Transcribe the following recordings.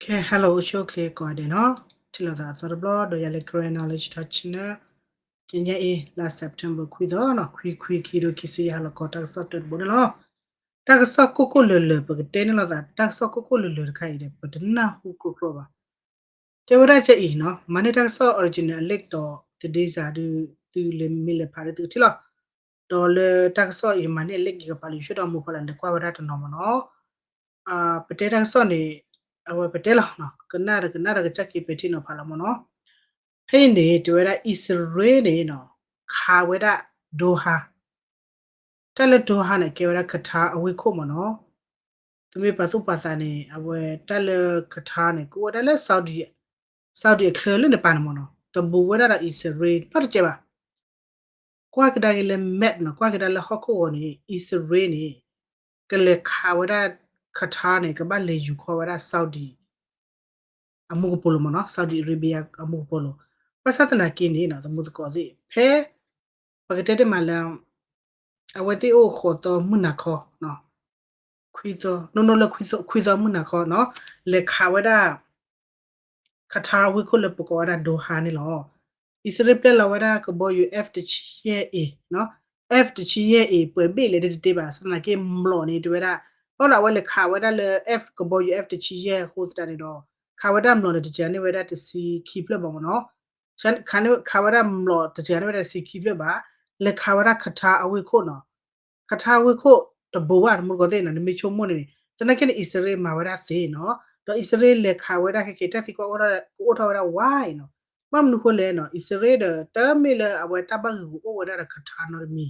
ကဲ hello အိၣ်ဆူၣ်အိၣ်ချ့ကိးဂၤဒဲးနီၤ, ထံၣ်လိာ်သးအသီတဘျီ ဒီးယၤလၢ Karen Knowledge Talk Channel, တနံၤအံၤ လါ September ခွံသီနီၤ, ခွံခွံခံကထိခံဆံယဲၢ် ဟါလီၤခီတၢ်ကစီၣ်တၢတဘိန့ၣ်လီၤ. တၢ်ကစီၣ်ကိၢ်ကိၢ်လၢၤလၢၤ ပကတဲန့ၣ်လိာ်သး တၢ်ကစီၣ်ကိၢ်ကိၢ်လၢၤလၢၤတခါအံၤဒီး ပတနၢ်ဟူကျိကျိဘၣ်. တဲဝဲဒၣ်ကအံၤနီၤ, မၤန့ၢ်တၢ်ကစီၣ် original အ link ဒီး သဒ့စးဒုး သုလဲၤမ့ၢ်လဲၤဖးဒုးသုကထံၣ်လီၤ. ဒီးလၢတၢ်ကစီၣ်အံၤမၤန့ၢ်အ link ယကပာ်လီၤ ယဆိကမိၣ်ဒီးမိၢ်ဖီလာ်န့ၣ် ကွၢ်ဝဲဒၣ်တနီၤမ့ၢ်နီၤ. ပတဲတၢ်ကစီၣ်န့ၣ် အဝဲပတဲလီၤ, ကနၣ်ဒီးကနၣ်ဒီးကစၢ်က့ၤပဲာ်ထံနီၤဖးလီၤမ့ၢ်နီၤ. ဖဲအံၤန့ၣ် တဲဝဲဒၣ်အံၣ်စရ့လးန့ၣ်နီၤ, ခးဝဲဒၣ် Doha, တၢ်လၢ Doha န့ၣ် ကဲဝဲဒၣ် Qatar အဝ့ၢ်ခိၣ်မ့ၢ်နီၤ. သုမ့ၢ်ပာ်သူၣ်ပာ်သးန့ၣ် အဝဲတၢ်လၢ Qatar န့ၣ် ကအိၣ်ဝဲဒၣ်လၢ Saudi အချၢလၢန့ၣ်ပၤန့ၣ်မ့ၢ်နီၤ, တဘူးဝဲဒၣ်ဒီးအံၣ်စရ့လးနီတစဲးဘၣ်. ကွၢ်ကဒါက့ၤလၢ map နီၤ, ကွၢ်ကဒါလၢဟီၣ်ခိၣ်ဂီၤန့ၣ် အံၣ်စရ့လးန့ၣ် ကလဲၤခးဝဲဒၣ် Qatar န့ၣ် ကဘၣ်လဲၤယူၤခီဝဲဒၣ် Saudi အမူကပိာ်လိၤမ့ၢ်နီၤ, Saudi Arabia အမူကပိာ်လိၤ. ဘၣ်ဆၣ်သနာ်က့န့ၣ် သမူသကိးသ့ၣ် ဖဲ ပကတဲတ့ၢ်မးလၢ အဝဲသ့ၣ်အိၣ်ဃိးသီမုၢ်နၤခီ, ခွံသီ, နီၢ်နီၢ်လၢခွံသီမုၢ်နၤခီနီၤ, လဲၤခးဝဲဒၣ် Qatar ဝ့ၢ်ခိၣ်လၢပကိးဝဲဒၣ် Doha န့ၣ်လီၤ. အံၣ်စရ့လးပျဲလီၤဝဲဒၣ်ကဘီယူၤ F တဆံယဲၢ် A နီၤ, F တဆံယဲၢ် A ပှဲၤဘ့ၣ်လဲၣ်ဒ်တတဲဘၣ် သနာ်က့မျိာ်န့ၣ် တဲဝဲဒၣ်, ဘၣ်ဒီးအဝဲလဲၤခးဝဲဒၣ်လၢ F ကဘီယူၤ F တဆံယဲၢ်အဃိသတးန့ၣ်ဒီး ခးဝဲဒၣ်မျိာ်န့ၣ် တစှၤန့ၢ်ဝဲဒၣ်တဆံခံဖျၢၣ်ဘၣ်မ့ၢ်နီၤ. ခးန့ၢ် ခးဝဲဒၣ်မျိာ်တစှၤန့ၢ်ဝဲဒၣ်တဆံခံဖျၢၣ်ဘၣ်, လဲၤခးဝဲဒၣ် Qatar အဝ့ၢ်ခိၣ်နီၤ. Qatar ဝ့ၢ်ခိၣ်တဘူးဘၣ် သမူသကိးသ့ၣ်နီၤ, နမ့ၢ်ဆိကမိၣ်န့ၣ်န့ၣ် သနာ်က့န့ၣ် အံၣ်စရ့လးမၤဝဲဒၣ်သ့နီၤ, ဒီးအံၣ်စရ့လးလဲၤခးဝဲဒၣ်ခဲက့ၤ တၢ်သံကွၢ်ကအိၣ်ထီၣ်ဝဲဒၣ် why နီၤ. ဘၣ်မနုၤဃိလဲၣ်နီၤ, အံၣ်စရ့လးဒီး တမ့ၢ်လၢအဝဲတၢ်ဘၣ်ဂ့ၢ်ဂီၤအိၣ်ဝဲဒၣ်ဒီး Qatar နီ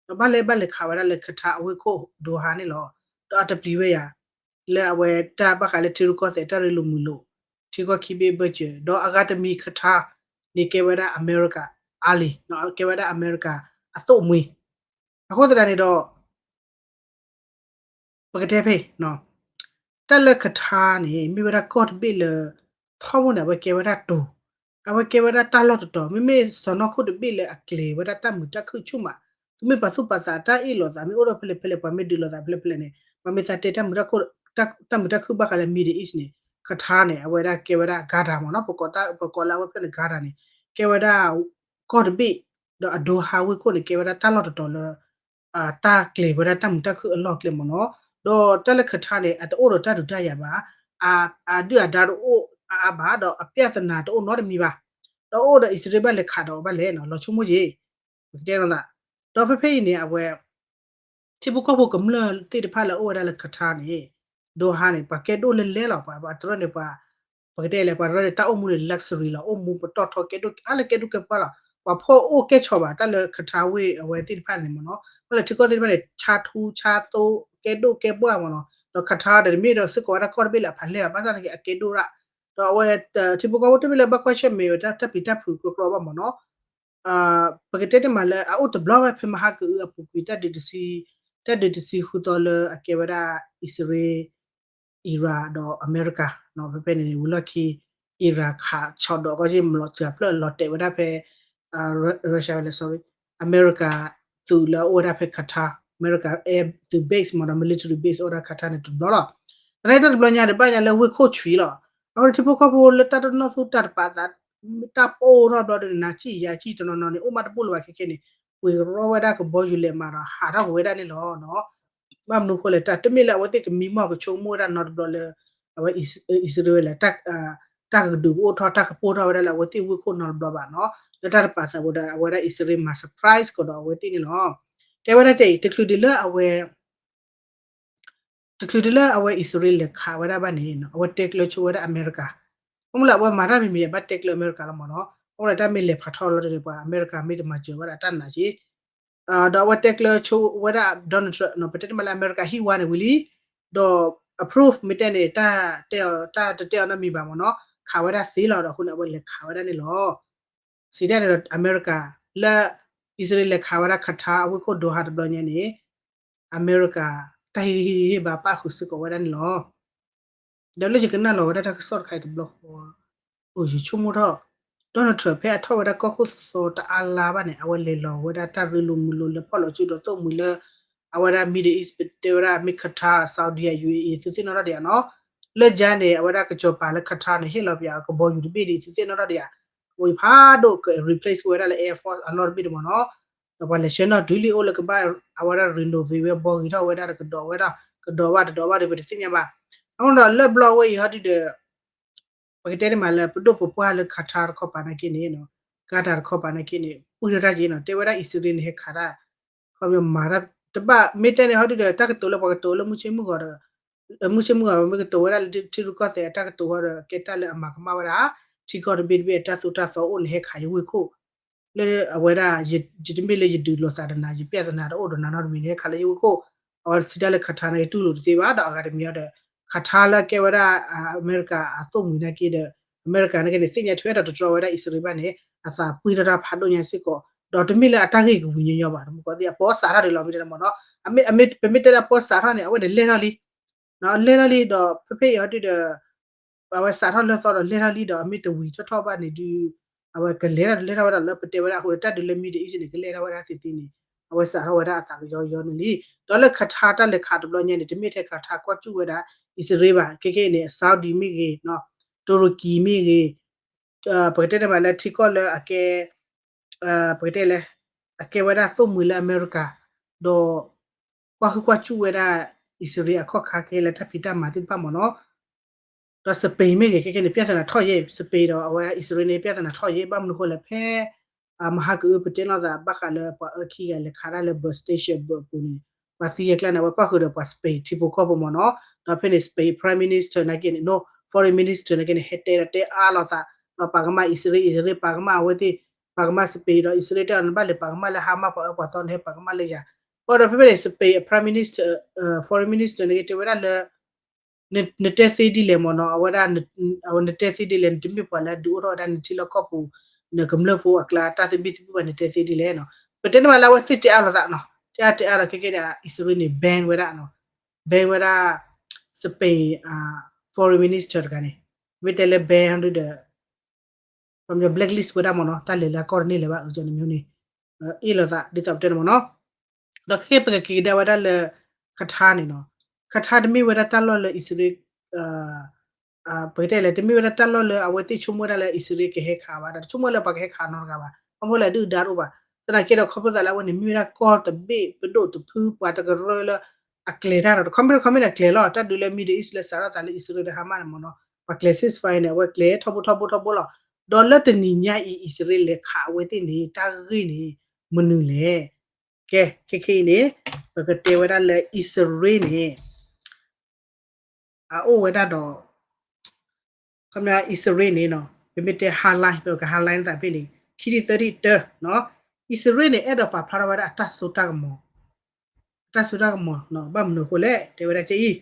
တမံၤ, ဒီးဘၣ်လဲၤဘၣ်လဲၤခးဝဲဒၣ်လၢ Qatar အဝ့ၢ်ခိၣ် Doha န့ၣ်လီၤ. ဒီးအတပျံၤဝဲယၤ လၢအဝဲတၢ်ဘၣ်ဃးလၢထံရူၢ်ကီၢ်သဲး တၢ်ရ့လိာ်မုာ်လိာ် ထံကီၢ်ခံဘ့ၣ်ဘၢၣ်စၢၤ ဒီးအဂၤတမံၤ Qatar န့ၣ်ကဲဝဲဒၣ်အမဲရကၤ ally နီၤ, ကဲဝဲဒၣ်အမဲရကၤအသိၣ်မှံၤ. အဃိသတးန့ၣ်ဒီး ပကတဲဖဲ တၢ်လၢ Qatar န့ၣ် မ့ၢ်ဝဲဒၣ်ကီၢ်တဘ့ၣ်လၢ ထီဘိန့ၣ် အဝဲကဲဝဲဒၣ်တိၤ, အဝဲကဲဝဲဒၣ်တၢ်လီၢ်တတီၤ, မ့မ့ၢ်စီၢ်နီၤခိၣ်တဘ့ၣ်လၢအကျဲၤဝဲဒၣ်တၢ်မုာ်တၢ်ခုၣ်ဆူၣ်မး, သုမ့ၢ်ပာ်သူၣ်ပာ်သးတၢ်အ့ၣ်လိာ်သး မ့ၢ်အိၣ်ဒီးဖဲလဲၣ်ဖဲလဲၣ် ပှၤမ့ၢ်ဒုးလိာ်သးဖဲလဲၣ်ဖဲလဲၣ်န့ၣ် ပှၤမ့ၢ်သးတဲတၢ်မုာ်တၢ်ခုၣ်ဘၣ်ဃးလၢ Middle East န့ၣ် Qatar န့ၣ် အဝဲဒၣ်ကဲဝဲဒၣ် Qatar မ့ၢ်နီၤ, ပကိးလၢအဝဲဖျၢၣ်န့ၣ် Qatar န့ၣ် ကဲဝဲဒၣ် ကီၢ်တဘ့ၣ်, ဒီးအ Doha ဝ့ၢ်ခိၣ်န့ၣ် ကဲဝဲဒၣ်တၢ်လီၢ်တတီၤလၢ တၢ်ကျဲၤဝဲဒၣ်တၢ်မုာ်တၢ်ခုၣ်အလီၢ်အကျဲမ့ၢ်နီၤ, ဒီးတၢ်လၢ Qatar န့ၣ် အတအိၣ်ဒီးတၢ်ဒုးတၢ်ယၤဘၣ်, အဒုၣ်အဒါတအိၣ်အါအါဘၣ် ဒီးအပြဿနာတအိၣ်နီတမံၤဘၣ်, ဒီးအိၣ်ဒီးအံၣ်စရ့လးဘၣ်လဲၤခးဒီးအီၤဘၣ်လဲၣ်နီၤ, လီၤဆိကမိၣ်က့ၤ, ပကတဲနီၤသး, ဒီးဖဲဖဲအံၤန့ၣ် အဝဲ ထံဖိကီၢ်ဖိကမျၢၢ်သ့ၣ်တဖၣ်လၢအအိၣ်ဝဲဒၣ်လၢ Qatar န့ၣ် Doha န့ၣ် ပှၤကဲဒိၣ်လဲလဲလီၤ, ပှၤတရၢန့ၣ် ပှၤ ပကတဲလဲၣ် ပှၤတရၢန့ၣ် တၢ်အိၣ်မူန့ၣ် luxury လီၤ, အိၣ်မူပတီၢ်ထီကဲဒိၣ် အါလၢကဲဒိၣ်ကဲပှၢ်လီၤ, ပှၤဖီၣ်အိၣ်ကဲဆီၣ်ဘၣ် တၢ်လၢ Qatar ဝ့ၢ်အဝဲသ့ၣ်တဖၣ်န့ၣ်မ့ၢ်နီၤ, ဘၣ်လၢထံကီၢ်သ့ၣ်တဖၣ်န့ၣ် ဆါထူဆါသိ ကဲဒိၣ်ကဲပှၢ်မ့ၢ်နီၤ, ဒီး Qatar ဒီးတမ့ၢ်ဒီးစ့ၢ်ကီးဝဲဒၣ်ကီၢ်တဘ့ၣ်လၢအဖးလဲၢ်ဘၣ်, ဘၣ်ဆၣ်သနာ်က့အကဲဒိၣ်ဒၣ်, ဒီးအဝဲ ထံဖိကီၢ်ဖိတမ့ၢ်လၢဘၣ်ကွၢ်ဆၢၣ်မဲာ်ဝဲတၢ်ပျံၤတၢ်ဖုးကျိကျိဘၣ်မ့ၢ်နီၤ, ပကတဲတ့ၢ်မးလၢအအိၣ်တဘျီဝဲဖဲမဟါကအုအပူၤကွံာ် တၢ်ဒုးတဆံ, တၢ်ဒုးတဆံဃုသီလၢအကဲဝဲဒၣ်အံၣ်စရ့လး, Iran ဒီးအမဲရကၤ, ဖဲဖဲန့ၣ်န့ၣ် ဝံၤလီၢ်ခံ Iran ခးဆီၣ်ဒီးကီၢ်က့ၤမျိာ်စှၤဖျၢၣ်လီၤတဲာ်ဝဲဒၣ်ဖဲ Russia ဝဲလဲၣ် sorry အမဲရကၤသုးလၢအအိၣ်ဝဲဒၣ်ဖဲ Qatar, အမဲရကၤ air သုး base မ့ၢ်ဒီး military base အိၣ်ဝဲဒၣ် Qatar န့ၣ်တဘျီလီၤ, သနာ်က့တၢ်တဘျီညါဒီးဘၣ်ညါလၢဝ့ၢ်ခိၣ်ဆွံလီၤ, အဃိန့ၣ်ထံဖိကီၢ်ဖိလၢတၢ်တနီၣ်သူတၢ်တပာ်သး တၢ်ပိၢ်ထီၣ်ဘျီဒီး နၤစံၣ်ယၤစံၣ်တနီၤနီၤန့ၣ် အိၣ်မးတဘူၣ်လၢၤဘၣ်ခဲခဲန့ၣ် ဝ့ၤရီဝဲဒၣ်ကဘီယူၤလဲးမးဒီးဟးထီၣ်ကွံာ်ဝဲဒၣ်န့ၣ်လီၤနီၤ, ဘၣ်မနုၤဃိလဲၣ် တၢ်တမ့ၢ်လၢအဝဲသ့ၣ်ကမံမီၢ်ကဆိကမိၣ်ဝဲဒၣ်နီတဘျီလၢ အဝဲအံၣ်စရ့လးဝဲလဲၣ် တၢ်ကဒုးကအိၣ်ထီၣ် တၢ်ကပိၢ်ထီၣ်ဝဲဒၣ်လၢအဝဲသ့ၣ်ဝ့ၢ်ခိၣ်နီတဘျီဘၣ်နီၤ, လၢတၢ်တပာ်သးဝဲဒီး အဝဲဒၣ်အံၣ်စရ့လးမၤ surprise ကဒီးအဝဲသ့ၣ်န့ၣ်လီၤ, တဲဝဲဒၣ်ကဲအံၤ တချုးဒံးလၢအဝဲ တချုးဒံးလၢအဝဲအံၣ်စရ့လးလဲၤခးဝဲဒၣ်ဘၣ်န့ၣ် အဝဲတဲကျၢၤဆိဝဲဒၣ်အမဲရကၤ, ခီမ့ၢ်လၢအဝဲမၤတၢ်မံၤမံၤ အဘၣ်တဲကျၢၤအမဲရကၤလီၤမ့ၢ်နီၤ, ခီမ့ၢ်လၢတၢ်မ့ၢ်လဲၤဖးထီၣ်လီၤတန့ၣ် ပှၤအမဲရကၤမ့ၢ်တမၤစၢၤဝဲဒၣ်တၢ်နာ်က့ ဒီးအဝဲတဲကျၢၤဆိဝဲဒၣ် Donald Trump နီၤ, ပတဲတ့ၢ်မးလၢအမဲရကၤဟံၣ်ဝါန့ၣ်ဝံၤလံ, ဒီး approve မ့ၢ်တဲန့ၣ် တၢ်တဲအီၤ တၢ်တတဲအီၤနီတမံၤဘၣ်မ့ၢ်နီၤ, ခးဝဲဒၣ်သ့လီၤဒီးအဃိန့ၣ် အဝဲလဲၤခးဝဲဒၣ်န့ၣ်လီၤ. စံးတၢ်န့ၣ်ဒီးအမဲရကၤ လၢ အံၣ်စရ့လးလဲၤခးဝဲဒၣ် Qatar အဝ့ၢ်ခိၣ် Doha တဘျီညါန့ၣ် အမဲရကၤ တၢ်ဟ့ၣ်ဂံၢ်ဟ့ၣ်ဘါပၣ်ဃုာ်စ့ၢ်ကီးဝဲဒၣ်န့ၣ်လီၤ. ဒီးလၢယကနၣ်လီၤဝဲဒၣ်တၢ်ကစီၣ်တခါအံၤတဘျီဃီ အိၣ်ယဆိကမိၣ်ထီၣ် Donald Trump ဖဲအထီၣ်ဝဲဒၣ်ကီၢ်ခိၣ်သီသီတအါလါဘၣ်န့ၣ် အဝဲလဲၤလီၤဝဲဒၣ်တၢ်ရ့လိာ်မုာ်လိာ်လၢဖီၣ်လီၤစုဒီးသိၣ်မှံၤလၢ အဝဲဒၣ် Middle East ပတဲဝဲဒၣ်မ့ၢ် Qatar Saudi UAE သုသ့ၣ်နီၣ်ထီၣ်ဒံးဧါနီၤ, လၢယၤန့ၣ် အဝဲဒၣ်ကစီၤပၤလၢ Qatar န့ၣ် ဟ့ၣ်လီၤပယီၤကဘီယူၤတဘ့ၣ်ဒ်အံၤ သ့ၣ်သ့ၣ်နီၣ်ထီၣ်ဒံးဧါ, ကဘီယူၤဖးဒိၣ်က replace ဝဲဒၣ်လၢ Air Force အလီၢ်တဘ့ၣ်ဒံးမ့ၢ်နီၤ, ဒီးပှၤလဲၤဆှၢနီၣ်တုၤလံအိၣ်လၢကဘၣ် အဝဲဒၣ် renovate ဝဲ ဘီဂ့ၤထီၣ်ဝဲဒၣ်ဒီး ကဒီးဝဲဒၣ် ကဒီးဘၣ်တဒီးဘၣ်ဒီး ပတသ့ၣ်ညါဘၣ်. အဃိဒီးလၢဘျီဝဲအံၤဟီဒုဒီး ပကတဲန့ၣ်မးလၢပဒိၣ်ပပှၢ်လၢ Qatar တခီပၤနာ်က့န့ၣ်, Qatar တခီပၤနာ်က့န့ၣ် ပှံၢ်ထီၣ်တၢ်က့နီၤ, တဲဝဲဒၣ်အံၣ်စရ့လးန့ၣ် ဟဲခးတၢ် ခီပညီမၤတၢ်တဘၣ် မ့ၢ်တဲန့ၣ်ဟီဒုဒီး တၢ်ကတိၤလၢပှၤကတိၤလၢမုၢ်ဆ့ၣ်မုၢ်ဂီၤဒီး မုၢ်ဆ့ၣ်မုၢ်ဂီၤ မ့ၢ်ကတိၤဝဲဒၣ်လၢထံရူၢ်ကီၢ်သဲးအတၢ်ကတိၤဟီဒီး ကဲတၢ်လၢအမၤကမၣ်ဝဲဒၣ် ထံကီၢ်တဘ့ၣ်တဘ့ၣ်အတၢ်သိၣ်တၢ်သီအိၣ်န့ၣ် ဟဲခးယဝ့ၢ်ခိၣ် လၢအဝဲဒၣ် ယတမ့ၢ်လၢယဒုးလိာ်သးဒီးနၤ ယပျဲသနာ်တအိၣ်ဒီးနၤနီတမံၤန့ၣ် ဟဲခးလၢယဝ့ၢ်ခိၣ်, အဝဲစံးတၢ်လၢ Qatar နာ်က့တူၢ်လိာ်တသ့ဘၣ် ဒီးအဂၤတမံၤဒီး Qatar လၢကဲဝဲဒၣ် အမဲရကၤအသိၣ်မှံၤနာ်က့ဒီး အမဲရကၤနာ်က့န့ၣ် သ့ၣ်ညါထွဲဒီးတတြီဝဲဒၣ် အံၣ်စရ့လးဘၣ်န့ၣ် အသးပှံၢ်ထီၣ်တၢ်ဖးဒိၣ်ညါစ့ၢ်ကီး, ဒီးတမ့ၢ်လၢအတၢ်ဂ့ၢ်ကဝံၤညီညီဘၣ် တမူကီသ့ၣ် အပီစးထီၣ်ဒံးလီၤ မ့ၢ်တဲမ့ၢ်နီၤ, ပမ့ၢ်တဲလၢအပီစးထီၣ်န့ၣ် အဝဲန့ၣ်လဲၢ်ထီၣ်လံ လဲၢ်ထီၣ်လံ ဒီးဖဲဖဲအံၤဟီဒုဒီး အဝဲစးထီၣ်လၢသီဒီးလဲၢ်ထီၣ်လံဒီး အမ့ၢ်တဝံၤထီၣ်ထီၣ်ဘၣ်န့ၣ်ဒုး အဝဲကလဲၤတၢ်တလဲၤထီၣ်ဝဲဒၣ်လၢပတဲဝဲဒၣ်အဃိဒီး တၢ်ဒုးလၢ Middle East န့ၣ် ကလဲၤထီၣ်ဝဲဒၣ်သ့သ့န့ၣ် အဝဲစးထီၣ်ဝဲဒၣ်အသးကယီယီန့ၣ်လံ. ဒီးလၢ Qatar တၢ်လဲၤခးတဘျီညါန့ၣ် တမ့ၢ်ထဲ Qatar ကွၢ်စူၣ်ဝဲဒၣ် အံၣ်စရ့လးဘၣ် ခဲခဲအံၤန့ၣ် Saudi မ့ၢ်ဂ့ၤ တူရကီမ့ၢ်ဂ့ၤ ပကတဲန့ၣ်မးလၢထံကီၢ်လၢအကဲ ပကတဲလဲၣ် အကဲဝဲဒၣ်သိၣ်မှံၤလၢအမဲရကၤ ဒီး ကွၢ်ဟုၣ်ကွၢ်စူၣ်ဝဲဒၣ် အံၣ်စရ့လးအခီၣ်ခါခဲလၢာ်တၢ်ဖံးတၢ်မၤသ့ၣ်တဖၣ်မ့ၢ်နီၤ, ဒီး Spain မ့ၢ်ဂ့ၤ ခဲခဲန့ၣ် ပြဿနာထီၣ်ယဲၢ် Spain ဒီးအဝဲအံၣ်စရ့လးန့ၣ် ပြဿနာထီၣ်ယဲၢ် ဘၣ်မနုၤဃိလဲၣ် ဖဲ မဟါကအုပတဲလိာ်သးဘၣ်ဃးလၢပှၤအၢခံဂၤလဲၤခးတၢ်လၢ bus station ဘၢအပူၤန့ၣ် ပှၤသံအကျါန့ၣ် အဝဲပၣ်ဃုာ်ဒီးပှၤ Spain ထံဖိကီၢ်ဖိမ့ၢ်နီၤ, ဒီးဖဲန့ၣ် Spain Prime Minister နာ်က့န့ၣ် no Foreign Minister နာ်က့န့ၣ် ဟဲတဲဒီးတဲအါလိာ်သး ဒီးပာ်ကမၣ်အံၣ်စရ့လး အံၣ်စရ့လး ပာ်ကမၣ်အဝဲသ့ၣ် ပာ်ကမၣ် Spain ဒီးအံၣ်စရ့လးတဲအီၤ နဘၣ်လဲၤပာ်ကမၣ်လၢ Hamas ပှၤအၢပှၤသီန့ၣ် ဟဲပာ်ကမၣ်လၢယၤ, ဘၣ်ဒီးဖဲဖဲန့ၣ် Spain အ Prime Minister Foreign Minister နာ်က့တဲဝဲဒၣ်လၢ နတဲသ့ဒ်လဲၣ်မ့ၢ်နီၤ, အဝဲဒၣ် အဝဲနတဲသ့ဒ်လဲၣ် နတမ့ၢ်ပှၤလၢအဒုးအိၣ်ထီၣ်ဝဲဒၣ်နထံလီၢ်ကီၢ်ပူၤ နကမျၢၢ်ဖိအကျါတၢ်သဘံၣ်သဘုၣ်ဘၣ် နတဲသ့ဒ်လဲၣ်နီၤ, ပတဲန့ၣ်မးလၢအဝဲသ့ၣ်တဲအါလိာ်သးနီၤ, တဲအါတဲအါဒီးခဲကဲဒီး အံၣ်စရ့လးန့ၣ် ban ဝဲဒၣ်နီၤ, ban ဝဲဒၣ် Spain Foreign Minister တဂၤန့ၣ်, မ့ၢ်တဲလၢ ban ဟီဒုဒီး ပှၤမညီ blacklist ဝဲဒၣ်မ့ၢ်နီၤ, တၢ်လဲၤလၢအကီၢ်တန့ၢ်လၢၤဘၣ် အုကန့ၣ်မ့ၢ်န့ၣ်, အ့ၣ်လိာ်သးဒ်သိးပတဲန့ၣ်မ့ၢ်နီၤ, ဒီးခဲကဲပကက့ၤကဒါဝဲဒၣ်လၢ Qatar န့ၣ်နီၤ, Qatar တမ့ၢ်ဝဲဒၣ်တၢ်လီၢ်လၢအံၣ်စရ့လး ပကတဲလဲၣ် တမ့ၢ်ဝဲဒၣ်တၢ်လီၢ်လၢအဝဲသ့ၣ်ဆိကမိၣ်ဝဲဒၣ်လၢအံၣ်စရ့လးကဟဲခးဘၣ်, ဒီးတဆိကမိၣ်လၢပှၤကဟဲခးနီတဂၤဘၣ်, ခီဖျိလၢအဒုၣ်ဒါတအိၣ်ဘၣ်, သနာ်က့ဒီးခီဖျိသးလၢအဝဲန့ၣ် မ့ၢ်ဝဲဒၣ်ကီၢ်တဘ့ၣ်ပဒိၣ်တဖု ပှၤတကရၢလၢ အကျဲၤတၢ်ဒီး တခီမ့ၢ်တခီမ့ၢ်န့ၣ် အကျဲၤလီၤ, တၢ်ဒုးလၢ Middle East လၢစးထီၣ်သးလၢအံၣ်စရ့လးဒီး Hamas န့ၣ်မ့ၢ်နီၤ, ပှၤကျဲၤ ceasefire န့ၣ် အဝဲကျဲၤထီဘိထီဘိထီဘိလီၤ, ဒီးလၢတနံၤညါအံၤ အံၣ်စရ့လးလဲၤခးအဝဲသ့ၣ်န့ၣ် တၢ်ဂ့ၢ်န့ၣ် မနုၤလဲၣ်, ကဲ ခဲခဲအံၤန့ၣ် ပကတဲဝဲဒၣ်လၢအံၣ်စရ့လးန့ၣ် အအိၣ်ဝဲဒၣ်ဒီး ခီပညီအံၣ်စရ့လးန့ၣ်နီၤ ပမ့ၢ်တဲ highlight ပက highlight သးဖဲန့ၣ် ခံထံၣ်သၢထံၣ်တၢနီၤ, အံၣ်စရ့လးန့ၣ် အဲၣ်ဒိးပာ်ဖျါထီၣ်ဝဲဒၣ်အတၢ်စိတၢ်ကမီၤ, အတၢ်စိတၢ်ကမီၤ ဘၣ်မနုၤအဃိလဲၣ် တဲဝဲဒၣ်ကဲအံၤ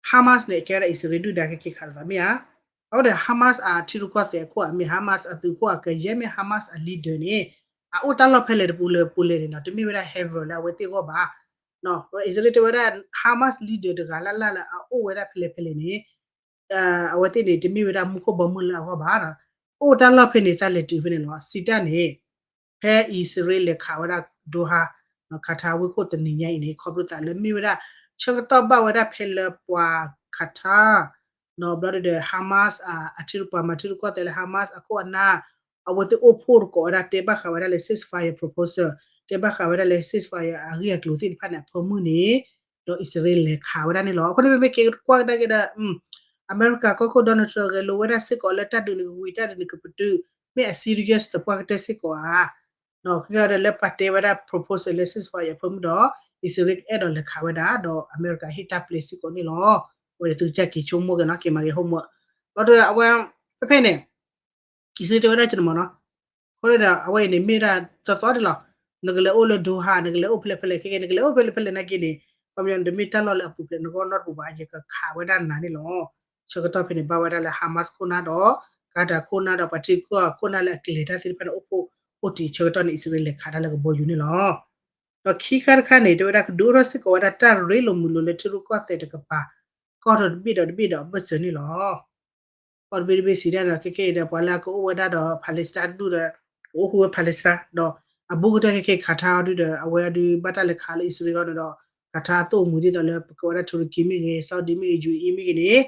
Hamas န့ၣ် ကဲဝဲဒၣ်အံၣ်စရ့လးဒုၣ်ဒါကက့ၤခးလိာ်သးမ့ၢ်ဧါ, အဝဲဒီး Hamas အထံရူၢ်ကီၢ်သဲးအခိၣ်ဧါ မ့ၢ် Hamas အသုးခိၣ်အကယဲၢ် မ့ၢ် Hamas အ leader န့ၣ် အအိၣ်တၢ်လီၢ်ဖဲလဲၣ်တပူၤလဲၣ်ပူၤလဲၣ်န့ၣ်နီၤ တမ့ၢ်ဝဲဒၣ် haven လၢအဝဲသ့ၣ်အဂီၢ်ဘၣ် အံၣ်စရ့လးတဲဝဲဒၣ် Hamas leader တဂၤလၢ်လၢ်လၢအအိၣ်ဝဲဒၣ်ဖဲလဲၣ်ဖဲလဲၣ်န့ၣ် အဝဲသ့ၣ်န့ၣ် တမ့ၢ်ဝဲဒၣ်မူခိၣ်ဘီမုၢ်လၢအဂီၢ်ဘၣ်, အိၣ်တၢ်လီၢ်ဖဲန့ၣ် သးလဲၤတုၤဖဲန့ၣ်လီၤ. စံးတၢ်န့ၣ် ဖဲအံၣ်စရ့လးလဲၤခးဝဲဒၣ် Doha ခးထါဝ့ၢ်ခိၣ်တနံၤညါအံၤန့ၣ် ခီဖျိသးလၢမ့ၢ်ဝဲဒၣ် ဆၢကတီၢ်ဘၣ်ဝဲဒၣ်ဖဲလၢပှၤ Qatar နီၤ ဘျီဒုဒီး Hamas အထံရူၢ်ပှၤမၤထံရူၢ်ကီၢ်သဲးလၢ Hamas အခိၣ်အနၢ် အဝဲသ့ၣ်အိၣ်ဖှိၣ်တကိးဝဲဒၣ် တဲဘၣ်ဃးဝဲဒၣ်လၢ ceasefire proposal တဲဘၣ်ဃးဝဲဒၣ်လၢ ceasefire အဂ့ၢ်အကျိၤသ့ၣ်တဖၣ်န့ၣ် အဖၢမုၢ်န့ၣ် ဒီးအံၣ်စရ့လးလဲၤခးဝဲဒၣ်န့ၣ်လီၤ. အဃိန့ၣ် ပမ့ၢ်က့ၤကွၢ်ကဒါက့ၤဒီး အမဲရကၤကီၢ်ခိၣ် Donald Trump ဂဲၤလိာ်ဝဲဒၣ်စ့ၢ်ကီးလၢတၢ်ဒုးန့ၣ်ကဝံၤ တၢ်ဒုးန့ၣ်ကပတုာ် မ့ၢ်အ serious သပှၢ်ကတၢၢ်စ့ၢ်ကီးဧါ ကဒီးလၢပှၤတဲဝဲဒၣ် proposal လၢ ceasefire အဖၢမုၢ်ဒီး အံၣ်စရ့လးအဲၣ်ဒိးလဲၤခးဝဲဒၣ် ဒီးအမဲရကၤဟ့ၣ်တၢ်ပျဲစ့ၢ်ကီးန့ၣ်လီၤ. အဝဲန့ၣ်သုကစၢ်က့ၤဆိကမိၣ်က့ၤနီၤ က့ၤမၤဂ့ၤ homework ဘျီဒီးအဝဲ ဖဲဖဲန့ၣ် အံၣ်စရ့လးတဲဝဲဒၣ်ကန့ၣ်မ့ၢ်နီၤ အဃိန့ၣ်ဒီး အဝဲအံၤန့ၣ်မ့ၢ်ဒၣ်သီသီဒ်လီၤ. နကလဲၤအိၣ်လၢ Doha နကလဲၤအိၣ်ဖဲလဲၣ်ဖဲလဲၣ် ခဲကဲ နကလဲၤအိၣ်ဖဲလဲၣ်ဖဲလဲၣ်နာ်က့န့ၣ် ခီပညီနတမ့ၢ်တၢ်လီၢ်လၢအပူၤဖျဲးနဂီၢ်နီတပူၤဘၣ် ယကခးဝဲဒၣ်နၤန့ၣ်လီၤ. ဆၢကတီၢ်ဖဲန့ၣ် ဘၣ်ဝဲဒၣ်လၢ Hamas ခိၣ်နၢ်ဒီး Qatar ခိၣ်နၢ်ဒီး ပှၤထံကီၢ်ခိၣ်နၢ်လၢအကျဲၤတၢ်သ့ၣ်တဖၣ်န့ၣ် အိၣ်ဖှိၣ်အိၣ်တံၤ ဆၢကတီၢ်န့ၣ် အံၣ်စရ့လးလဲၤခးတၢ်လၢကဘီယူၤန့ၣ်လီၤ. ဒီးခံခါတခါန့ၣ် တဲဝဲဒၣ်ကဒုးအိၣ်ထီၣ်စ့ၢ်ကီးဝဲဒၣ်တၢ်ရ့လိာ်မုာ်လိာ်လၢထံရူၢ်ကီၢ်သဲးတကပၤ ကီၢ်ဒီးတဘ့ၣ်ဒီးတဘ့ၣ်ဒီးအဘၢၣ်စၢၤန့ၣ်လီၤ. ကီၢ်တဘ့ၣ်တဘ့ၣ်စံးဒၣ်န့ၣ် ခဲကဲအံၤဒီး ပှၤလၢအကအိၣ်ဝဲဒၣ်ဒီး Palestine တဒူၣ်ဒီး ကအိၣ်ဃူဝဲ Palestine ဒီး အဘူးကတၢၢ်ခဲကဲ Qatar ဒုဒီး အဝဲဒုးဘၣ်တၢ်လဲၤခးလၢအံၣ်စရ့လးဂီၢ်န့ၣ်ဒီး Qatar အသိၣ်အမှံၤဒ်သိးလၢပကဝဲဒၣ် Turkey မ့ၢ်ဂ့ၤ Saudi မ့ၢ်ဂ့ၤ ယူအ့ မ့ၢ်ဂ့ၤန့ၣ်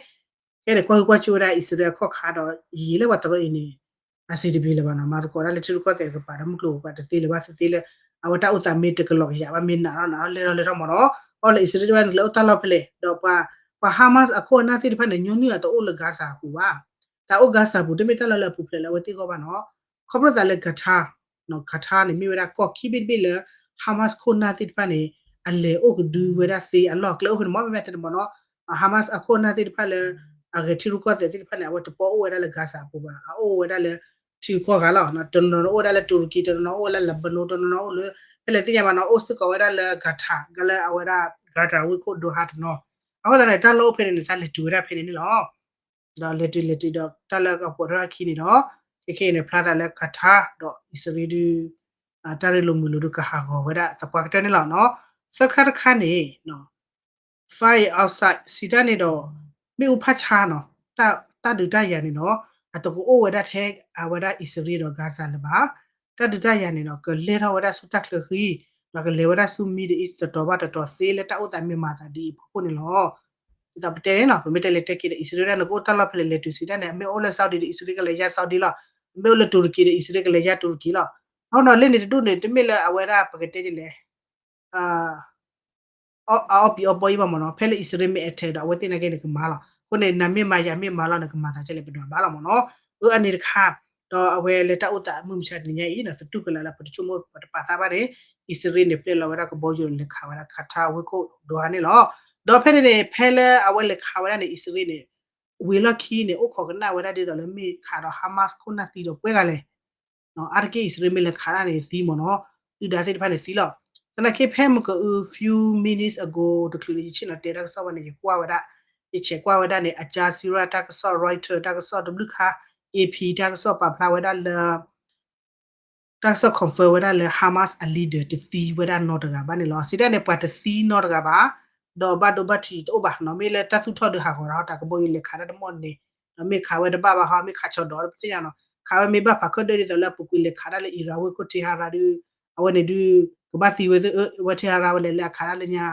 ကဲန့ၣ် ကွၢ်ဟုကွၢ်စူၣ်ဝဲဒၣ်အံၣ်စရ့လးအခီၣ်ခါဒီး ယံာ်လၢပှၤတရၢအံၤန့ၣ် အဆင်တပြေလၢၤဘၣ်နီၤ, မၤသကိးတၢ်လၢထံရူၢ်ကီၢ်သဲးတကပၤဒီး မုၢ်ကျိၤဝဲၤကွာ်တသ့လၢၤဘၣ်သ့သ့လၢ အဝဲတၢ်အိၣ်သးမ့ၢ်တကလီၤကယၤဘၣ် မ့ၢ်နးထီၣ်နးထီၣ်လဲၢ်ထီၣ်လဲၢ်ထီၣ်မ့ၢ်နီၤ, အီၣ်လၢအံၣ်စရ့လးတဖၣ်န့ၣ် ကျဲအိၣ်တၢ်လီၢ်ဖဲလဲၣ် ဒီးပှၤ ပှၤ Hamas အခိၣ်အနၢ်သ့ၣ်တဖၣ်န့ၣ် ညီနုၢ်အတအိၣ်လၢ Gaza အပူၤဘၣ်, တၢ်အိၣ် Gaza ပူၤ တမ့ၢ်တၢ်လီၢ်လၢအပူၤဖျဲးလၢအဝဲသ့ၣ်အဂီၢ်ဘၣ်နီၤ, ခီဖျိသးလၢ Qatar Qatar န့ၣ် မ့ၢ်ဝဲဒၣ်ကီၢ်ခံဘ့ၣ်တဘ့ၣ်လၢ Hamas ခိၣ်နၢ်သ့ၣ်တဖၣ်န့ၣ် အလဲၤအိၣ်ကဒုဝဲဒၣ်သ့အလီၢ်ကျဲအိၣ်ဖဲန့ၣ်မ့ၢ် မ့ၢ်တဲတမ့ၢ်နီၤ, Hamas အခိၣ်အနၢ်သ့ၣ်တဖၣ်လၢ အဂဲၤထံရူၢ်ကီၢ်သဲးသ့ၣ်တဖၣ်န့ၣ် အဝဲတပီၢ်အိၣ်ဝဲဒၣ်လၢ Gaza အပူၤဘၣ်, အအိၣ်ဝဲဒၣ်လၢ ထံကီၢ်ဂၤလီၤ, တနီၤနီၤအိၣ်ဝဲဒၣ်လၢ တူရကံ, တနီၤနီၤအိၣ်ဝဲဒၣ်လၢ Lebanon, တနီၤနီၤအိၣ်လၢ ဖဲလဲၣ်သ့ၣ်ညါဘၣ်နီၤ, အိၣ်စ့ၢ်ကီးဝဲဒၣ်လၢ Qatar ကလၢအဝဲဒၣ် Qatar ဝ့ၢ်ခိၣ် Doha တနီၤ, အဃိသတးန့ၣ် တၢ်လီၢ်အိၣ်ဖဲန့ၣ်န့ၣ် တၢ်လဲၤတုၤဝဲဒၣ်ဖဲန့ၣ်န့ၣ်လီၤ. ဒီးလဲၤတုၤလဲၤတုၤဒီးတၢ်လၢကပိာ်ထီၣ်ခံန့ၣ်ဒီး ခဲခဲအံၤန့ၣ် ဖျါသးလၢ Qatar ဒီးအံၣ်စရ့လးဒုး တၢ်ရ့လိာ်မုာ်လိာ်ဒုးကဟးဂီၤဝဲဒၣ်သပှၢ်ကတၢၢ်န့ၣ်လီၤနီၤ, သၢခါတခါန့ၣ် fire outside စံးတၢ်န့ၣ်ဒီး မ့ၣ်အူဖးဆါနီၤ, တၢ်ဒုးတၢ်ယၤန့ၣ်ဒီး အတကအိၣ်ဝဲဒၣ်ထဲအဝဲဒၣ်အံၣ်စရ့လးဒီး Gaza လၢၤဘၣ်, တၢ်ဒုးတၢ်ယၤန့ၣ်ဒီး ကလဲၤထီၣ်ဝဲဒၣ်ဆူတၢ်ချၢဃံ ဒီးကလဲၤဝဲဒၣ်ဆူ Middle East တတီၤဘၣ်တတီၤသ့လၢတၢ်အိၣ်သးမ့ၢ်မၤသးဒ်အံၤအဖီခိၣ်န့ၣ်လီၤ. ဒ်သိးပတဲန့ၣ်နီၤ, ပမ့ၢ်တဲလဲၤတဲက့ၤဒီး အံၣ်စရ့လးန့ၣ် ကအိၣ်တၢ်လီၢ်ဖဲလဲၣ် လဲၤတုၤစံးတၢ်န့ၣ် အမ့ၢ်အိၣ်လၢ Saudi ဒီး အံၣ်စရ့လးကလဲၤယါ Saudi လီၤ, အမ့ၢ်အိၣ်လၢ တူရကံ ဒီး အံၣ်စရ့လးကလဲၤယါ တူရကံ လီၤ. အဃိဒီးလၢန့ၣ်တဒူၣ်န့ၣ် တမ့ၢ်လၢအဝဲဒၣ်ပကတဲလဲၣ် အအီပံၤအီပီအံၤဘၣ်မ့ၢ်နီၤ, ဖဲလၢအံၣ်စရ့လးမ့ၢ် attack ဒီး အဝဲသ့ၣ်နာ်က့န့ၣ်ကမၤလီၤ. အဃိန့ၣ် နၤမ့ၢ်မၤယၤမ့ၢ်မၤလီၤန့ၣ် ကမၤသးကဲလဲၣ် ပဒွးဘၣ်လီၤမ့ၢ်နီၤ. အၢ အန့ၣ်တခါ, ဒီးအဝဲလၢတၢ်အိၣ်သးမုၢ်မဆါတနံၤညါအံၤနီၤ သတူၢ်ကလာ်လၢပတဆိကမိၣ်ပတပာ်သးဘၣ်န့ၣ် အံၣ်စရ့လးန့ၣ် ပျဲလီၤဝဲဒၣ်ကဘီယူၤလဲၤခးဝဲဒၣ် Qatar ဝ့ၢ်ခိၣ် Doha န့ၣ်လီၤ. ဒီးဖဲန့ၣ်န့ၣ် ဖဲလၢအဝဲလဲၤခးဝဲဒၣ်န့ၣ် အံၣ်စရ့လးန့ၣ် ဝံၤလီၢ်ခံန့ၣ် အိၣ်ခိးကနၣ်ဝဲဒၣ်ဒ်သိးလၢမ့ၢ်ခးဒီး Hamas ခိၣ်နၢ်သံဒီးပှဲၤဂၤလဲၣ် အါတက့ၢ်အံၣ်စရ့လးမ့ၢ်လဲၤခးဒၣ်န့ၣ်သံမ့ၢ်နီၤ, ဒုၣ်ဒါသ့ၣ်တဖၣ်န့ၣ်သံလီၤ. သနာ်က့ဖဲမုၢ်ကအု few minutes ago တချုးလၢယဆ့ၣ်နီၤတဲတၢ်ကစီၣ်ဘၣ်န့ၣ် ယကွၢ်ဝဲဒၣ်, ယဆဲးကွၢ်ဝဲဒၣ်န့ၣ် Al Jazeera တၢ်ကစီၣ်, Reuters တၢ်ကစီၣ်တဘျုးခါ, AP တၢ်ကစီၣ်ပာ်ဖျါဝဲဒၣ်လၢ တၢ်ကစီၣ် confirm ဝဲဒၣ်လၢ Hamas အ leader တသံဝဲဒၣ်နီတဂၤဘၣ်န့ၣ်လီၤ. စံးတၢ်န့ၣ် ပှၤတသံနီတဂၤဘၣ်, ဒီးဘၣ်ဒိဘၣ်ထံးတအိၣ်ဘၣ်နီၤ, မ့ၢ်လၢတၢ်သူၣ်ထီၣ်ဒုးဟးဂီၤတၢ်ဟီ တၢ်ကဘီယူၤလဲၤခးတၢ်တမီၢ်န့ၣ်, ဒီးမ့ၢ်ခးဝဲတဘၣ်ဘၣ်ဟီ မ့ၢ်ခးဆီဒီးတသ့ၣ်ညါနီၤ, ခးဝဲမ့ၢ်ဘၣ်ဖးခၢၣ်ဒၢၣ်ဒ်သိးလၢအပူၤကွံာ်လဲၤခးဒၣ်လၢ Iran ဝ့ၢ်ခိၣ် Tehran ဒုး, အဝဲန့ၣ်ဒုး ကဘၣ်သံဝဲသ့ၣ် အဝဲ Tehran ဝဲလဲၤလၢအခးဒၣ်လၢညါ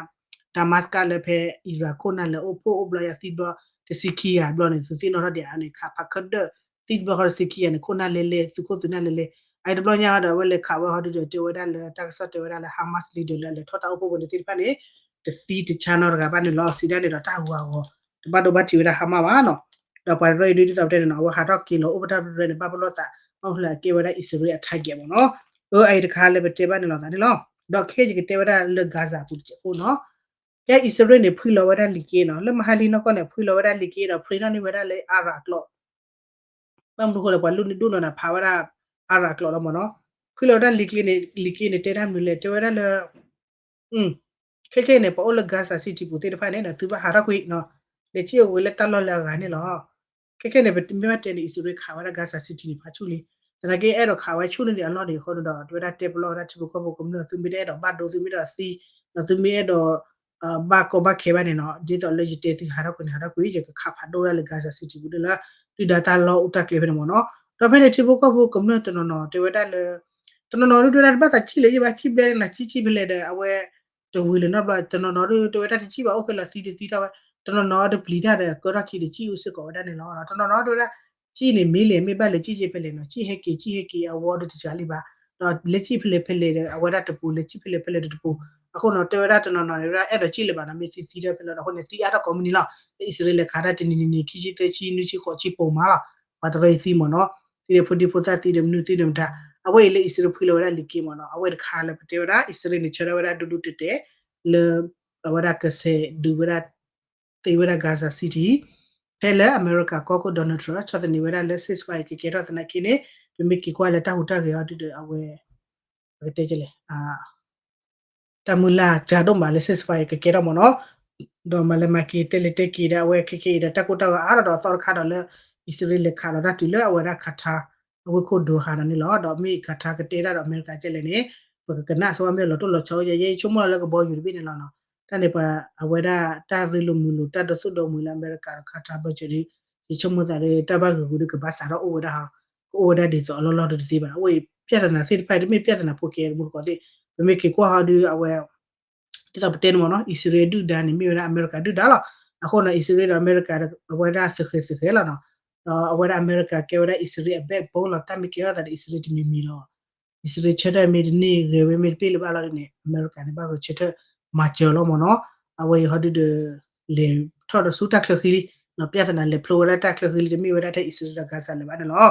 Damascus လၢဖဲ Iran ခိၣ်နၢ်လၢအိၣ်ဖှိၣ်အိၣ်ဘျီယၤသံဘျီ တဆံခံဂၤဘျီန့ၣ် သုသ့ၣ်နီၣ်ထီၣ်ဒံးအါန့ၣ် ခးဖးခၢၣ်ဒၢၣ် သံတဘျီဃီတဆံခံဂၤန့ၣ် ခိၣ်နၢ်လဲလဲ သုးခိၣ်သုးနၢ်လဲလဲ, အအံၤတဘျီညါဒီး အဝဲလဲၤခးဝဲဟီဒုးဒီး တဲဝဲဒၣ်လၢ တၢ်ကစီၣ်တဲဝဲဒၣ်လၢ Hamas leader လၢအလဲၤထီၣ်တၢ်အိၣ်ဖှိၣ်ဖိန့ၣ်သ့ၣ်တဖၣ်န့ၣ် တသံတဆါနီတဂၤဘၣ်န့ၣ်လီၤ. စံးဒၣ်န့ၣ်ဒီး တၢ်ဟူးဟးဂီၤ တဘၣ်ဒိဘၣ်ထံးဝဲဒၣ် Hamas ဘၣ်နီၤ, ဒီးပှၤတရၢအံၤဒုးဒ်သိးပတဲန့ၣ်နီၤ အဝဲဟးထီၣ်က့ၤလီၤအိၣ်ဖဲတၢ်ရဲၣ်န့ၣ် ဘၣ်ပလီၢ်သး ဘၣ်မနုၤလၢအကဲဝဲဒၣ်အံၣ်စရ့လးအ target မ့ၢ်နီၤ. အၢ အအံၤတခါလၢပတဲဘၣ်န့ၣ်လီၤသးန့ၣ်လီၤ. ဒီးခဲအံၤယကတဲဝဲဒၣ်လၢ Gaza အပူၤတစဲးဖိနီၤ ကဲအံၣ်စရ့လးန့ၣ် ဖှံလီၤဝဲဒၣ်လံာ်က့နီၤ, လၢမဟါလံနီၢ်ကီၢ်န့ၣ် ဖှံလီၤဝဲဒၣ်လံာ်က့ဒီး ဖှံထီၣ်န့ၢ်ဝဲဒၣ်လၢအါရၤကျိာ်, ဘၣ်မနုၤဃိလဲၣ် ပှၤလူန့ၢ်ဒိၣ်နီၤန့ၣ် ဖးဝဲဒၣ်အါရၤကျိာ်လီၤမ့ၢ်နီၤ. ဖှံလီၤဝဲဒၣ်လံာ်က့န့ၣ် လံာ်က့န့ၣ် တဲတၢ်မနုၤလဲၣ် တဲဝဲဒၣ်လၢ ခဲခဲအံၤန့ၣ် ပှၤအိၣ်လၢ Gaza City ပူၤသ့ၣ်တဖၣ်န့ၣ် သုဘၣ်ဟးထီၣ်ကွံာ်နီၤ, လဲၤစံၣ်အိၣ်ဝဲလၢတၢ်လီၢ်လၢအဂၤန့ၣ်လီၤ. ခဲခဲန့ၣ် ပမ့ၢ်ဘၣ်တဲန့ၣ် အံၣ်စရ့လးခးဝဲဒၣ် Gaza City န့ၣ် ဖးဆူၣ်လံ, သနာ်က့ အဲၣ်ဒိးခးဝဲဆူၣ်န့ၢ်ဒံးအလီၢ်န့ၣ်အဃိဒီး တဲဝဲဒၣ်တဲပလီၢ်ဝဲဒၣ်ထံဖိကီၢ်ဖိကမျၢၢ် သုမ့ၢ်တအဲၣ်ဒိးဘၣ်ဒိ သုမ့ၢ်အဲၣ်ဒိးသံ ဒီးသုမ့ၢ်အဲၣ်ဒိး ဘၣ်ကီဘၣ်ခဲဘၣ်န့ၣ်နီၤ ဒ်သိးလၢယတဲသုဟးထီၣ်ကွံာ်န့ၣ် ဟးထီၣ်ကွံာ် ယကခးဖးဒိၣ်ဝဲဒၣ်လၢ Gaza City ပူၤဒ်လၢ ဒုၣ်ဒါတၢ်လီၢ်အိၣ်တၢ်ကျဲဖဲန့ၣ်မ့ၢ်နီၤ. ဒီးဖဲန့ၣ်ထံဖိကီၢ်ဖိကမျၢၢ်တနီၤနီၤတဲဝဲဒၣ်လၢ တနီၤနီၤဒုးတဲဝဲဒၣ်တဘၣ်သးစံၣ်လၢၤဘၣ် စံၣ်ဘျဲၣ်န့ၣ်နီၤ စံၣ်စံၣ်ဖဲလဲၣ်ဒီး အဝဲ တဝံၤလၢၤနီတဘျီ တနီၤနီၤဒုးတဲဝဲဒၣ်တစံၣ်ဘၣ်အိၣ်ဖဲလီၤသံတသံထီၣ်ဝဲ တနီၤနီၤတပျံၤတၢ်ဒီးကၢထီၣ်ခံဒီးစံၣ်အူစ့ၢ်ကီးဝဲဒၣ်န့ၣ်လီၤ. တနီၤနီၤဒုးဝဲဒၣ် စံၣ်န့ၣ်မ့ၢ်လဲၣ် မ့ၢ်ဘၣ်လဲၤစံၣ်က့ၤဖဲလဲၣ်နီၤ စံၣ်ဟဲက့ၤစံၣ်ဟဲက့ၤအဝီဒီးတစှၤလံဘၣ် ဒီးလဲၤစံၣ်ဖဲလဲၣ်ဖဲလဲၣ်ဒီး အဝဲဒၣ်တပူၤ လဲၤစံၣ်ဖဲလဲၣ်ဖဲလဲၣ်ဒီးတပူၤ အဃိနီၤ တဲဝဲဒၣ်တနီၤနီၤန့ၣ်ဝဲဒၣ် အဲၣ်ဒိးစံၣ်လၢၤဘၣ်နီၤ မ့ၢ်သံသံထီၣ်ဖဲလဲၣ်ဒီး အဃိန့ၣ် သံအါထီၣ်ကိးမုၢ်နံၤလီၤ. လၢအံၣ်စရ့လးလဲၤခးတၢ်တနံၤနံၤနံၤ ခံဆံသၢဆံ နွံဆံ ဃိးဆံပိာ်မးလီၤ. ပှၤတရၢအံၤသံမ့ၢ်နီၤ သံဒီးဖိဒံဖိသၣ်သံဒီးမနုၤသံဒီးမတၤ အဝဲအံၤလၢအံၣ်စရ့လးဖှံလီၤဝဲဒၣ်လံာ်က့မ့ၢ်နီၤ အဝဲတခါလၢပတဲဝဲဒၣ် အံၣ်စရ့လးန့ၣ် ဆၢထၢၣ်ဝဲဒၣ်ဒူဒူတဲာ်တဲာ် လၢ အဝဲဒၣ်ကဆဲးဒုးဝဲဒၣ် သ့ဝဲဒၣ် Gaza City ဖဲလၢအမဲရကၤကီၢ်ခိၣ် Donald Trump ဆီၣ်သနံးဝဲဒၣ်လၢ ceasefire ကကဲထီၣ်သနာ်က့န့ၣ် ပမ့ၢ်က့ၤကွၢ်လၢတၢ်ဟူးတၢ်ဂဲၤအီၤဒုဒီး အဝဲ ပကတဲလဲၣ် တၢ်မုၢ်လၢ်ကၢဒိၣ်မးလၢ ceasefire ကကဲထီၣ်မ့ၢ်နီၤ ဒီးမၤလဲၤမၤက့ၤတဲလဲၤတဲက့ၤဒီး အဝဲခဲခဲအံၤဒီး တၢ်ကိၢ်တၢ်ဂီၤအါထီၣ်ဒီးအသီတခါဒီးလၢ အံၣ်စရ့လးလဲၤခးလီၤတၢ်တုၤလၢအဝဲဒၣ် Qatar အဝ့ၢ်ခိၣ် Doha နီၤန့ၣ်လီၤ. ဒီးမ့ၢ် Qatar ကတဲတၢ်ဒီးအမဲရကၤကဲလဲၣ်န့ၣ် ပကကနၣ်ဆိဝဲမ့ၢ်လီၤတိၢ်လီၤဆီ ယဲယဆိကမိၣ်လီၤလၢကဘီယူၤတဘ့ၣ်န့ၣ်လီၤနီၤ. တၢ်န့ၣ်ပှၤအဝဲဒၣ်တၢ်ရ့လိာ်မုာ်လိာ် တၢ်ဒိသူၣ်ဒိမုာ်လၢအမဲရကၤဒီး Qatar ဘၢၣ်စၢၤဒီး ယဆိကမိၣ်သးဒီး တၢ်ဘၣ်ဂ့ၤဂ့ၤဒီးကဘၣ်စးထီၣ်အိၣ်ဝဲဒၣ် ကအိၣ်ဝဲဒၣ်ဒ်သိးအလီၢ်လီၢ်တသ့ဘၣ်. အဝဲအံၤ ပြဿနာသ့ၣ်တဖၣ်အံၤ တမ့ၢ်ပြဿနာဖိကဲတမူတကိးသ့ၣ် ပမ့ၢ်က့ၤကွၢ်ဟီဒုးအဝဲ ဒ်သိးပတဲန့ၣ်မ့ၢ်နီၤ အံၣ်စရ့လးဒုၣ်ဒါန့ၣ် မ့ၢ်ဝဲဒၣ်အမဲရကၤဒုၣ်ဒါလီၤ. အဃိန့ၣ် အံၣ်စရ့လးဒီးအမဲရကၤ အဝဲဒၣ်သုးဃဲၤသုးဃဲၤလီၤနီၤ. ဒီးအဝဲဒၣ်အမဲရကၤကဲဝဲဒၣ်အံၣ်စရ့လးအ backbone လီၤ. တၢ်မ့ၢ်ကဲထီၣ်သးဒီးအံၣ်စရ့လးတမံၤမံၤဒီး အံၣ်စရ့လးဆၢထၢၣ်မ့ၢ်တန့ၢ်ဂဲၤဝဲမ့ၢ်တပ့ၢ်လၢၤဘၣ်လီၤန့ၣ် အမဲရကၤန့ၣ် ဘၣ်ဂဲၤဆၢထၢၣ်မၤစၢၤလီၤမ့ၢ်နီၤ. အဝဲအံၤဟီဒုဒီး လဲၤထီၣ်ဒီးဆူတၢ်ချၢဃံလံ, ပြဿနာလဲၤဖျိဝဲဒၣ်တၢ်ချၢဃံလံ တမ့ၢ်ဝဲဒၣ်ထဲအံၣ်စရ့လးဒီး Gaza လၢၤဘၣ်န့ၣ်လီၤ.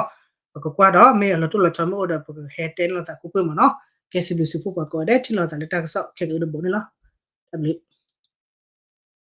ပကကွၢ်ဒီး မ့ၢ်အလီၤတိၢ်လီၤဆီမ့ၢ်အိၣ်ဒီး ပကဟဲတဲန့ၢ်လိာ်သးကွ့ၢ်ကွ့ၢ်မ့ၢ်နီၤ. ကဲစံးဘျုးစံးဖှိၣ်ပှၤကိးဂၤဒဲး ထံၣ်လိာ်သးလၢတၢ်ကစီၣ်ခဲကအုတဘိန့ၣ်လီၤ. တၢ်ဘျုး